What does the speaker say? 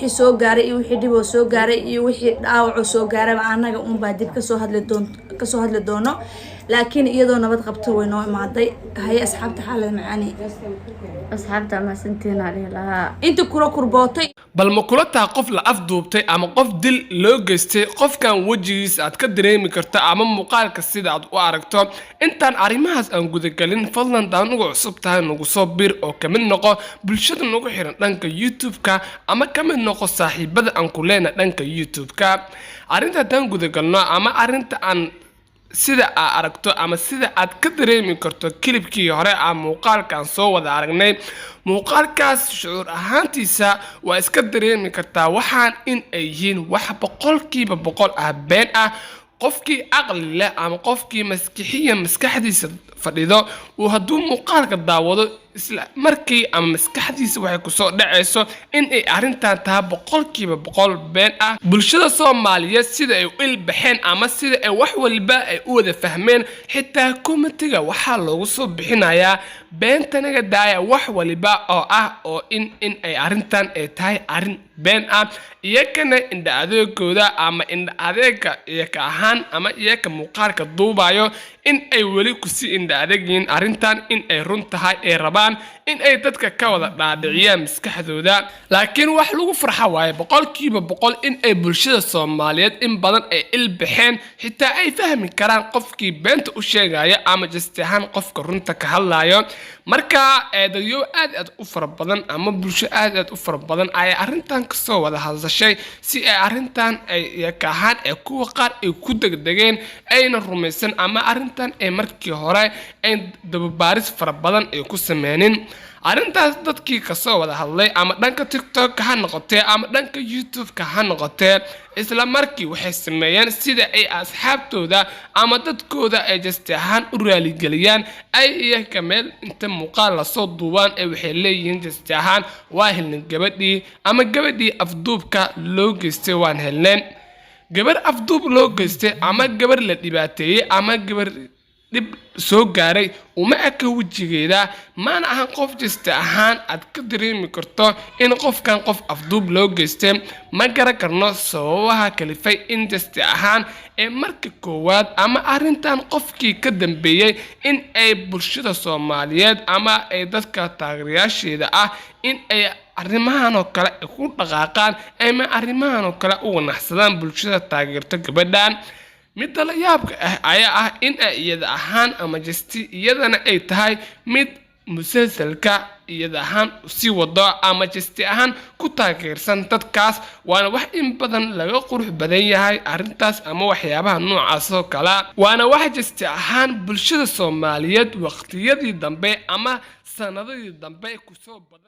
Wixii soo gaaray iyo wixii dhiboo soo gaaray iyo wixii dhaawacoo soo gaarayba annaga unbaa dib kasoo hadli doono, laakiin iyadoo nabad qabto way noo imaaday. Haye asxaabta, xaalad macaani. Asxaabta, mahadsantiina dhihi lahaa. Inta kula kurbootay. Bal ma kula taha qof la afduubtay ama qof dil loo geystay, qofkan wejigiisa aad ka dareemi karto ama muuqaalka sida aad u aragto? Intaan arrimahaas aan gudagelin, fadlan daan uga cusub tahay nagu soo bir oo ka mid noqo bulshada nagu xiran dhanka YouTube-ka, ama ka mid noqo saaxiibada aan ku leena dhanka YouTube-ka. Arrinta haddaan gudagalno ama arrinta aan sida aad aragto ama sida aad ka dareemi karto clip-kii hore ah, muuqaalkaan soo wada aragnay, muuqaalkaas shucuur ahaantiisa waa iska dareemi kartaa waxaan in ay yihiin wax 100% ah been ah. Qofkii caqli leh ama qofkii maskixiya maskaxdiisa fadhido uu hadduu muuqaalka daawado, isla markii ama maskaxdiisa waxay kusoo dhacayso in ay arrintan tahay 100% been ah. Bulshada Soomaaliyeed sida ay u ilbaxeen ama sida ay wax walba ay u wada fahmeen, xitaa comment-iga waxaa loogu soo bixinayaa "Beentanaga daaya", wax waliba oo ah oo in ay arrintan ay tahay arrin been ah. Iyakana indha adeegooda ama indha adeega iyaka ahaan ama iyaka muuqaalka duubayo in ay weli kusii indha adeeg yihiin arrintan in ay run tahay, ay rabaan in ay dadka ka wada dhaadhiciyaan maskaxdooda. Laakiin wax lagu farxa waaye 100% in ay bulshada Soomaaliyeed in badan ay ilbaxeen, xitaa ay fahmi karaan qofkii beenta u sheegaya ama just ahaan qofka runta ka hadlayo. Marka dadyo aad aad u fara badan ama bulsho aad aad u fara badan ayaa arrintan kasoo wada hadashay, si ay arrintan ay iyaka ahaan ee kuwa qaar ay ku degdegeen ayna rumaysan ama arrintan ay markii hore ay dababaaris fara badan ay ku sameynin. Arrintaas dadkii kasoo wada hadlay, ama dhanka TikTok ha noqotee ama dhanka YouTube-ka ha noqotee, isla markii waxay sameeyeen sida ay asxaabtooda ama dadkooda ay just ahaan u raaligeliyaan, ay iyaga meel inta muuqaal lasoo duubaan ee waxay leeyihiin just ahaan "Waa helnay gabadhii" ama "Gabadhii afduubka loo geystay waan helneen." Gabar afduub loo geystay ama gabar la dhibaateeyey ama gabar dhib soo gaaray uma eka wejigeeda, maana ahan qof just ahaan aad ka dareemi karto in qofkan qof afduub loo geystay. Ma garan karno sababaha kalifay in just ahaan ee marka koowaad ama arrintan qofkii ka dambeeyey in ay bulshada Soomaaliyeed ama ay dadka taageerayaasheeda ah in ay arrimahan oo kale ay ku dhaqaaqaan ama arrimahan oo kale u wanaxsadaan bulshada taageerto gabadhan. Midda la yaabka ah ayaa ah in ay iyada ahaan ama just iyadana ay tahay mid musalsalka iyada ahaan sii wado ama just ahaan ku taageersan dadkaas. Waana wax in badan laga qurux badan yahay arrintaas ama waxyaabaha noocaas oo kale, waana wax just ahaan bulshada Soomaaliyeed waqtiyadii dambe ama sanadadii dambe kusoo badan.